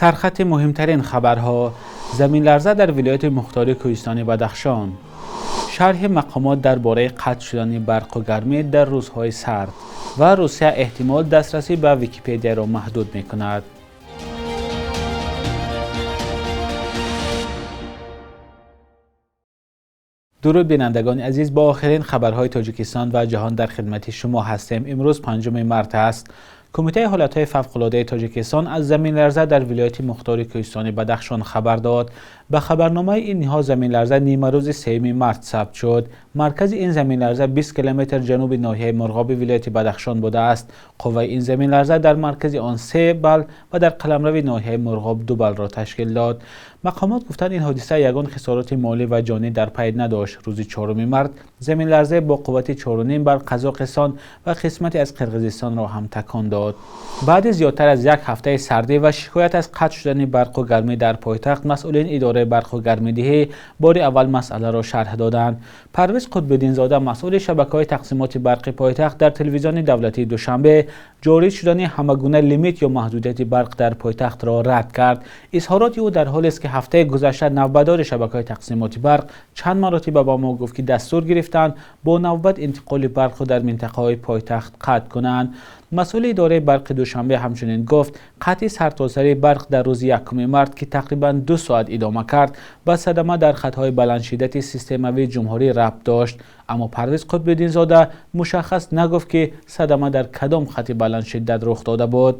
Сархати муҳимтарин хабарҳо: заминларза дар вилояти мухтори кӯҳистони Бадахшон, шарҳи мақомот дар бораи қатъ шудани барқу гармӣ дар рӯзҳои сард ва Русия эҳтимол дастрасӣ ба Википедияро маҳдуд мекунад. Дуруд, бинандагони азиз, бо охирин хабарҳои Тоҷикистон ва ҷаҳон дар хидмати шумо ҳастем. Имрӯз 5 март аст. Кумитаи ҳолатҳои фавқулодаи Тоҷикистон аз заминларза дар вилояти мухтори кӯҳистони Бадахшон хабар дод. Ба хабарномаи ин ниҳод, заминларза нимарӯзи 3 март сабт шуд. Маркази ин заминларза 20 километр ҷануби ноҳияи Мурғоби вилояти Бадахшон будааст. Қувваи ин заминларза дар маркази он 3 бал ва дар қаламрави ноҳияи Мурғоб 2 балро ташкил дод. Мақомот гуфтанд, ин ҳодиса ягон хисороти молӣ ва ҷонӣ дар пай надошт. Рӯзи 4 март заминларза бо қуввати 4.5 бар Қазоқистон ва қисмате аз Қирғизистонро ҳам такон дод. Баъди зиёдтар аз як ҳафтаи сардӣ ва шикоят аз қатъ шудани барқу гармӣ дар пойтахт, масъулини идораи барқу гармидиҳӣ бори аввал масъаларо шарҳ доданд. Парвиз Қутбиддинзода, масъули шабакаҳои тақсимоти барқи пойтахт, дар телевизиони давлатии Душанбе ҷорӣ шудани ҳамагуна лимит ё маҳдудияти барқ дар пойтахтро рад кард. Изҳороти ӯ дар ҳолест, ки ҳафтаи гузашта навбатдори шабакаҳои тақсимоти барқ чанд маротиба ба мо гуфт, ки дастур гирифтанд бо навбат интиқоли барқро дар минтақаҳои пойтахт қатъ кунанд. Масъули идораи барқи Душанбе ҳамчунин гуфт, қатъи сартосарии барқ дар рӯзи 1 март, ки тақрибан 2 соат идома кард, ба садама дар хатҳои баландшиддати системавии ҷумҳурӣ рабт дошт. Аммо Парвиз Қутбиддинзода мушаххас нагуфт, ки садама дар кадом хати баландшиддат рух дода буд.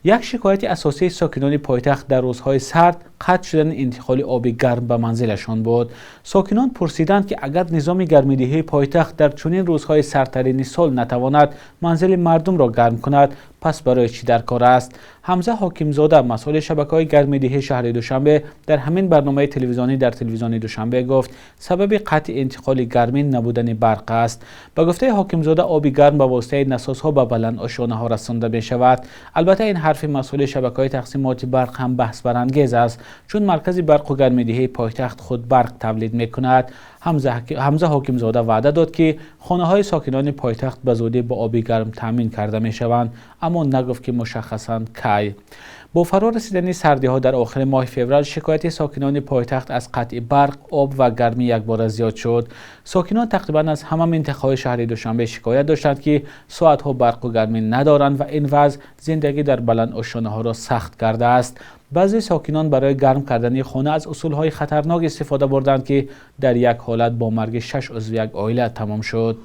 Як шикояти асосии сокинони пойтахт дар рӯзҳои сард қатъ шудани интиқоли оби гарм ба манзилашон буд. Сокинон пурсиданд, ки агар низоми гармидиҳии пойтахт дар чунин рӯзҳои сардтарини сол натавонад манзили мардумро гарм кунад, пас барои чӣ дар кор аст? Ҳамза Ҳокимзода, масъули шабакаҳои гармидиҳии шаҳри Душанбе, дар ҳамин барномаи телевизионӣ дар телевизиони Душанбе гуфт, сабаби қатъи интиқоли гармӣ набудани барқ аст. Ба гуфтаи Ҳокимзода, оби гарм ба воситаи насосҳо ба баландошёнаҳо расонда мешавад. Албатта, ин ҳарфи масъули шабакаҳои тақсимоти барқ ҳам баҳсбарангез аст, чун маркази барқу гармидиҳии пойтахт худ барқ тавлид мекунад. Ҳамза Ҳокимзода ваъда дод, ки хонаҳои сокинони пойтахт ба зудӣ бо оби гарм таъмин карда мешаванд, аммо нагуфт, ки мушаххасан кай. Бо фаро расидани сардиҳо дар охири моҳи феврал, шикояти сокинони пойтахт аз қатъи барқ, об ва гармӣ якбора зиёд шуд. Сокинон тақрибан аз ҳама минтақаҳои шаҳри Душанбе шикоят доштанд, ки соатҳо барқу гармӣ надоранд ва ин вазъ зиндагӣ дар баландошёнаҳоро сахт кардааст. Баъзе сокинон барои гарм кардани хона аз усулҳои хатарнок истифода бурданд, ки дар як ҳолат бо марги 6 узви як оила тамом шуд.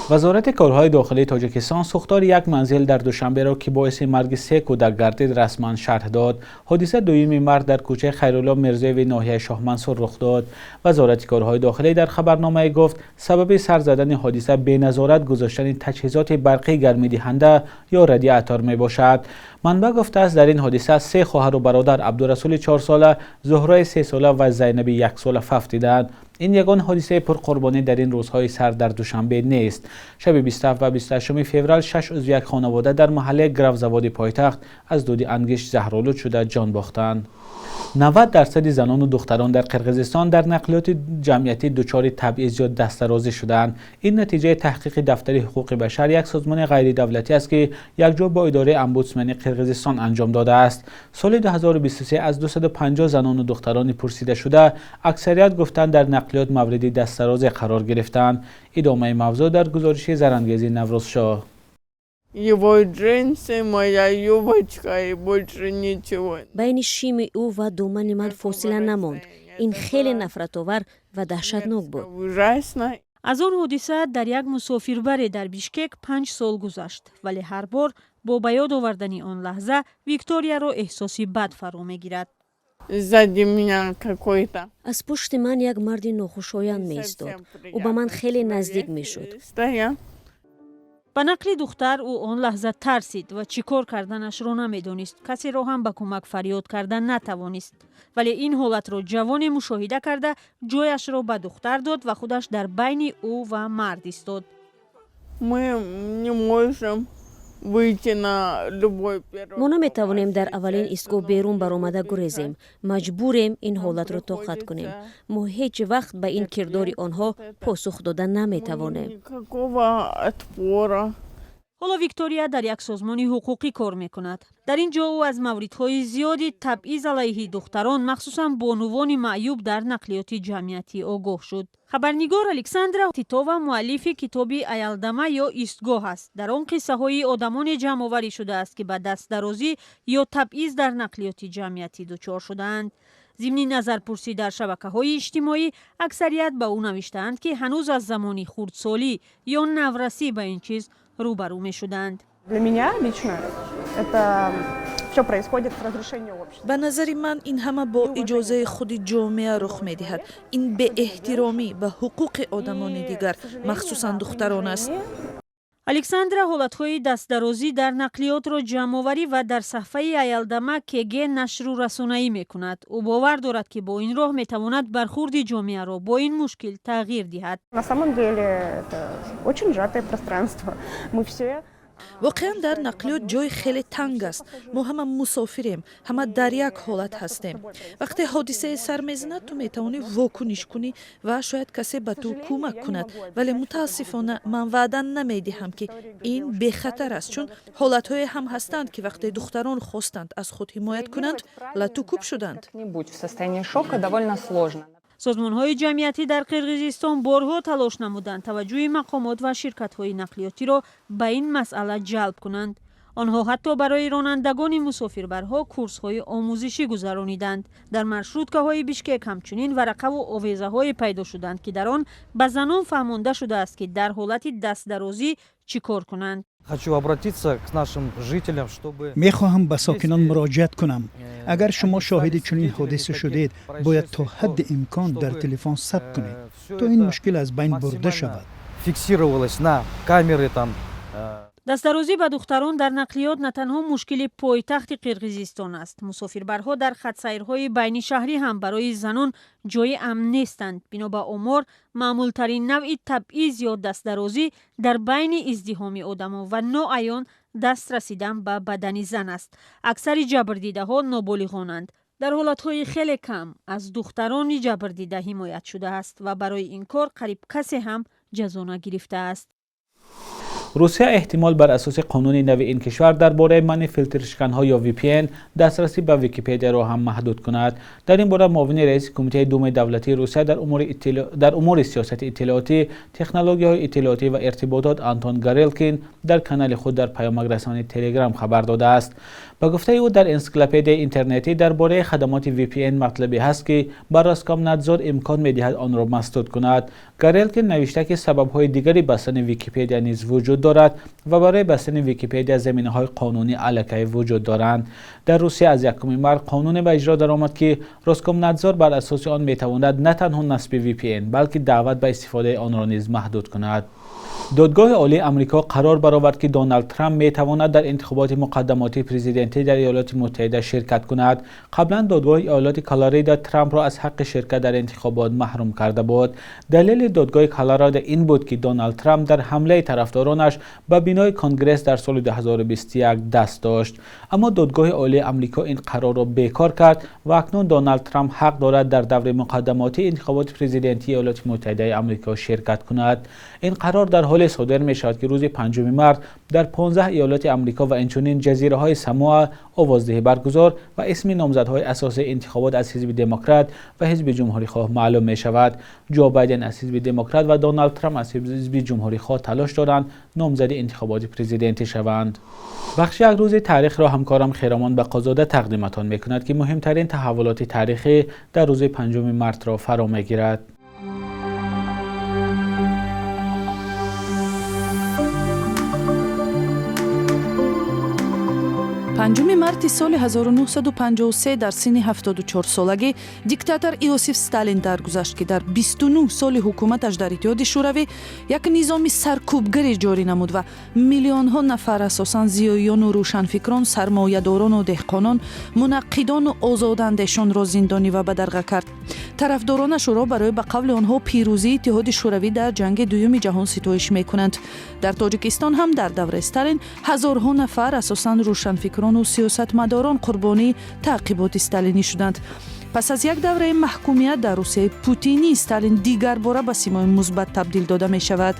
Вазорати корҳои дохилии Тоҷикистон сӯхтори як манзил дар Душанберо, ки боиси марги 3 кӯдак гардид, расман шарҳ дод. Ҳодиса 2 март дар кӯчаи Хайрулло Мирзоеви ноҳияи Шоҳмансур рух дод. Вазорати корҳои дохилӣ дар хабарномае гуфт, сабаби сар задани ҳодиса беназорат гузоштани таҷҳизоти барқии гармидиҳанда ё радиатор мебошад. Манбаъ гуфтааст, дар ин ҳодиса 3 хоҳару бародар Абдурасули 4сола, Зуҳрои 3сола ва Зайнаби 1сола фавтиданд. Ин ягон ҳодисаи пурқурбонӣ дар ин рӯзҳои сард дар Душанбе нест. Шаби 27 ва 28 феврал 6 узви як хонавода дар маҳаллаи Графзаводи пойтахт аз дуди ангишт заҳролуд шуда ҷон бохтанд. 90% занону духтарон дар Қирғизистон дар нақлиёти ҷамъиятӣ дучори табъиз ё дастдарозӣ шуданд. Ин натиҷаи таҳқиқи дафтари ҳуқуқи башар, як созмони ғайридавлатӣ аст, ки якҷо бо идораи омбудсмани Қирғизистон анҷом додааст. Соли 2023 аз 250 занону духтарони пурсидашуда аксарият гуфтанд, дар нақлиёт мавриди дастдарозӣ қарор гирифтанд. Идомаи мавзӯъ дар гузориши Зарангези Наврӯзшоҳ. Его джинсы, моя юбочка и больше ничего. Байни шими ӯ ва домани ман фосила намонд. Ин хеле нафратовар ва даҳшатнок буд. Ужасно. Аз он ҳодиса дар як мусофирбаре дар Бишкек 5 сол гузашт, вале ҳар бор бо ба ёд овардани он лаҳза Викторияро эҳсоси бад фаро мегирад. Сзади меня какой-то Аз пушти ман як марди нохушоянд меистод. Ӯ ба ман хеле наздик мешуд. Стоял. Ба нақли духтар, ӯ он лаҳза тарсид ва чӣ кор карданашро намедонист. Касеро ҳам ба кӯмак фарёд карда натавонист, вале ин ҳолатро ҷавоне мушоҳида карда, ҷояшро ба духтар дод ва худаш дар байни ӯ ва мард истод. Мы не можем выйти на любой первый. Мо наметавонем дар аввалин истгоҳ берун баромада гурезем. Маҷбурем ин ҳолатро тоқат кунем. Мо ҳеҷ вақт ба ин кирдори онҳо посух дода наметавонем. Никакого отпора. Ҳоло Виктория дар як созмони ҳуқуқӣ кор мекунад. Дар ин ҷо ӯ аз мавридҳои зиёди табъиз алайҳи духтарон, махсусан бонувони маъюб дар нақлиёти ҷамъиятӣ огоҳ шуд. Хабарнигор Александра Титова муаллифи китоби «Аялдама ё истгоҳ» аст. Дар он қиссаҳои одамоне ҷамъоварӣ шудааст, ки ба дастдарозӣ ё табъиз дар нақлиёти ҷамъиятӣ дучор шудаанд. Зимни назарпурсӣ дар шабакаҳои иҷтимоӣ, аксарият ба ӯ навиштаанд, ки ҳанӯз аз замони хурдсолӣ ё наврасӣ ба ин чиз рӯбарӯ мешуданд. Для меня лично это все происходит с разрешения общества. Ба назари ман, ин ҳама бо иҷозаи худи ҷомеа рух медиҳад. Ин беэҳтиромӣ ба ҳуқуқи одамони дигар, махсусан духтарон аст. Александра ҳолатҳои дастдарозӣ дар нақлиётро ҷамъоварӣ ва дар саҳфаи Аялдама КГ нашру расонаӣ мекунад. Ӯ бовар дорад, ки бо ин роҳ метавонад бархурди ҷомеаро бо ин мушкил тағйир диҳад. На самом деле это очень сжатое пространство. Мы все Воқеан, дар нақлиёт ҷой хеле танг аст. Мо ҳама мусофирем, ҳама дар як ҳолат ҳастем. Вақте ҳодисае сар мезанад, ту метавонӣ вокуниш кунӣ ва шояд касе ба ту кӯмак кунад, вале мутаассифона, ман ваъда намедиҳам, ки ин бехатар аст, чун ҳолатҳое ҳам ҳастанд, ки вақте духтарон хостанд аз худ ҳимоят кунанд, лату кӯб шуданд. В состоянии шока довольно сложно. Созмонҳои ҷамъиятӣ дар Қирғизистон борҳо талош намуданд таваҷҷӯҳи мақомот ва ширкатҳои нақлиётиро ба ин масъала ҷалб кунанд. Онҳо ҳатто барои ронандагони мусофирбарҳо курсҳои омӯзишӣ гузарониданд. Дар маршруткаҳои Бишкек ҳамчунин варақаву овезаҳое пайдо шуданд, ки дар он ба занон фаҳмонда шудааст, ки дар ҳолати дастдарозӣ чӣ кор кунанд. Хочу обратиться к нашим жителям, чтобы Мехоҳам ба сокинон муроҷиат кунам: агар шумо шоҳиди чунин ҳодиса шудед, бояд то ҳадди имкон дар телефон сабт кунед, то ин мушкил аз байн бурда шавад. Фиксировалось на камеры там. Дастдарозӣ ба духтарон дар нақлиёт на танҳо мушкили пойтахти Қирғизистон аст. Мусофирбарҳо дар хатсайрҳои байнишаҳрӣ ҳам барои занон ҷои амн нестанд. Бино ба омор, маъмултарин навъи табъиз ё дастдарозӣ дар байни издиҳоми одамон ва ноаён даст расидан ба бадани зан аст. Аксари ҷабрдидаҳо ноболиғонанд. Дар ҳолатҳои хеле кам аз духтарони ҷабрдида ҳимоят шудааст ва барои ин кор қариб касе ҳам ҷазо нагирифтааст. Русия эҳтимол бар асоси қонуни нави ин кишвар дар бораи манъи филтршиканҳо ё VPN дастрасӣ ба Википедияро ҳам маҳдуд кунад. Дар ин бора муовини раиси Кумитаи Думаи давлатии Русия дар умури сиёсати иттилоотӣ, технологияҳои иттилоотӣ ва иртиботот Антон Горелкин дар канали худ дар паёмакрасони Телеграм хабар додааст. Ба гуфтаи ӯ, дар энсиклопедияи интернетӣ дар бораи хадамоти VPN матлабе ҳаст, ки ба Роскомнадзор имкон медиҳад онро масдуд кунад. Горелкин навишта, ки сабабҳои дигари бастани Википедия низ вуҷуд дорад ва барои бастани Википедия заминаҳои қонунӣ аллакай вуҷуд доранд. Дар Русия аз 1 март қонуне ба иҷро даромад, ки Роскомнадзор бар асоси он метавонад на танҳо насби VPN, балки даъват ба истифодаи онро низ маҳдуд кунад. Додгоҳи Олии Амрико қарор баровард, ки Доналд Трамп метавонад дар интихоботи муқаддамотии президентӣ дар Иёлоти Муттаҳида ширкат кунад. Қаблан додгоҳи иёлоти Колорадо Трампро аз ҳаққи ширкат дар интихобот маҳрум карда буд. Далели додгоҳи Колорадо ин буд, ки Доналд Трамп дар ҳамлаи тарафдоронаш ба бинои Конгресс дар соли 2021 даст дошт. Аммо Додгоҳи Олии Амрико ин қарорро бекор кард ва акнун Доналд Трамп ҳақ дорад дар даври муқаддамотии интихоботи президентии Иёлоти Муттаҳидаи Амрико ширкат кунад. Ин қарор дар ҳоле содир мешавад, ки рӯзи 5 март дар 15 иёлоти Амрико ва инчунин ҷазираҳои Самоа овоздиҳӣ баргузор ва исми номзадҳои асосии интихобот аз ҳизби Демократ ва ҳизби Ҷумҳурихоҳ маълум мешавад. Ҷо Байден аз ҳизби Демократ ва Доналд Трамп аз ҳизби Ҷумҳурихоҳ талош доранд номзади интихоботи президентӣ шаванд. Бахши «Як рӯзи таърихро ҳамкорам Хиромон Бақозода тақдиматон мекунад, ки муҳимтарин таҳаввулоти таърихӣ дар рӯзи 5 мартро фаро мегирад. 5 марти соли 1953 дар синни 74-солагӣ диктатор Иосиф Сталин даргузашт, ки дар 29 соли ҳукуматаш дар Иттиҳоди Шӯравӣ як низоми саркӯбгаре ҷорӣ намуд ва миллионҳо нафар, асосан зиёиёну рӯшанфикрон, сармоядорону деҳқонон, мунаққидону озодандешонро зиндонӣ ва бадарға кард. Тарафдоронаш ӯро барои, ба қавли онҳо, пирӯзии Иттиҳоди Шӯравӣ дар ҷанги Дуюми ҷаҳон ситоиш мекунанд. Дар Тоҷикистон ҳам дар давраи Сталин ҳазорҳо нафар, асосан рӯшанфикрону сиёсатмадорон, қурбонии таъқиботи сталинӣ шуданд. Пас аз як давраи маҳкумият дар Русияи путинӣ Сталин дигарбора ба симои мусбат табдил дода мешавад.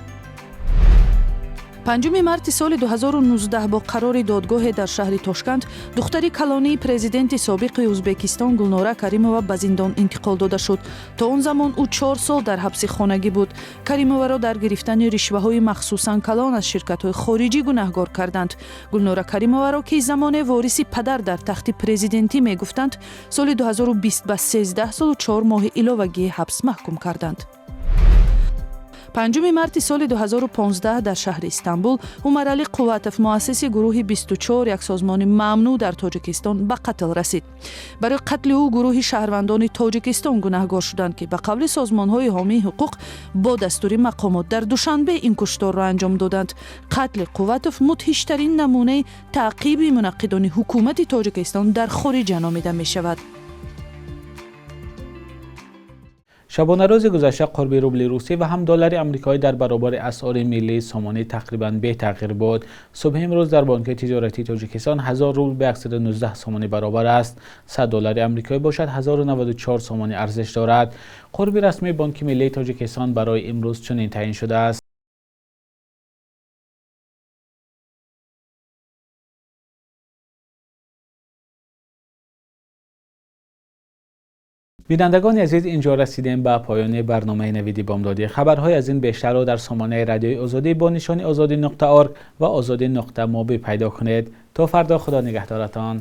5 марти соли 2019 бо қарори додгоҳе дар шаҳри Тошканд духтари калонии президенти собиқи Ӯзбекистон Гулнора Каримова ба зиндон интиқол дода шуд. То он замон ӯ 4 сол дар ҳабси хонагӣ буд. Каримоваро дар гирифтани ришваҳои махсусан калон аз ширкатҳои хориҷӣ гунаҳгор карданд. Гулнора Каримоваро, ки замоне вориси падар дар тахти президентӣ мегуфтанд, соли 2020 ба 13 солу 4 моҳи иловагии ҳабс маҳкум карданд. 5 марти соли 2015 дар шаҳри Истанбул Умаралӣ Қувватов, муассиси гурӯҳи 24, як созмони мамнӯъ дар Тоҷикистон, ба қатл расид. Барои қатли ӯ гурӯҳи шаҳрвандони Тоҷикистон гунаҳгор шуданд, ки ба қавли созмонҳои ҳомии ҳуқуқ бо дастури мақомот дар Душанбе ин кушторро анҷом доданд. Қатли Қувватов мудҳиштарин намунаи таъқиби мунаққидони ҳукумати Тоҷикистон дар хориҷа номида мешавад. Шабонарӯзи гузашта қурби рубли русӣ ва ҳам доллари амрикоӣ дар баробари асъори миллии сомонӣ тақрибан бетағйир буд. Субҳи имрӯз дар бонки тиҷоратии Тоҷикистон 1000 рубл ба 119 сомонӣ баробар аст. 100 доллари амрикоӣ бошад, 1094 сомонӣ арзиш дорад. Қурби расмии Бонки миллии Тоҷикистон барои имрӯз чунин таъин шудааст. Бинандагони азиз, инҷо расидем ба поёни барномаи Навиди Бомдодӣ. Хабарҳои аз ин бештарро дар сомонаи Радиои Озодӣ бо нишони озодӣ.org ва озодӣ.mobi пайдо кунед. То фардо, Худо нигаҳдоратон.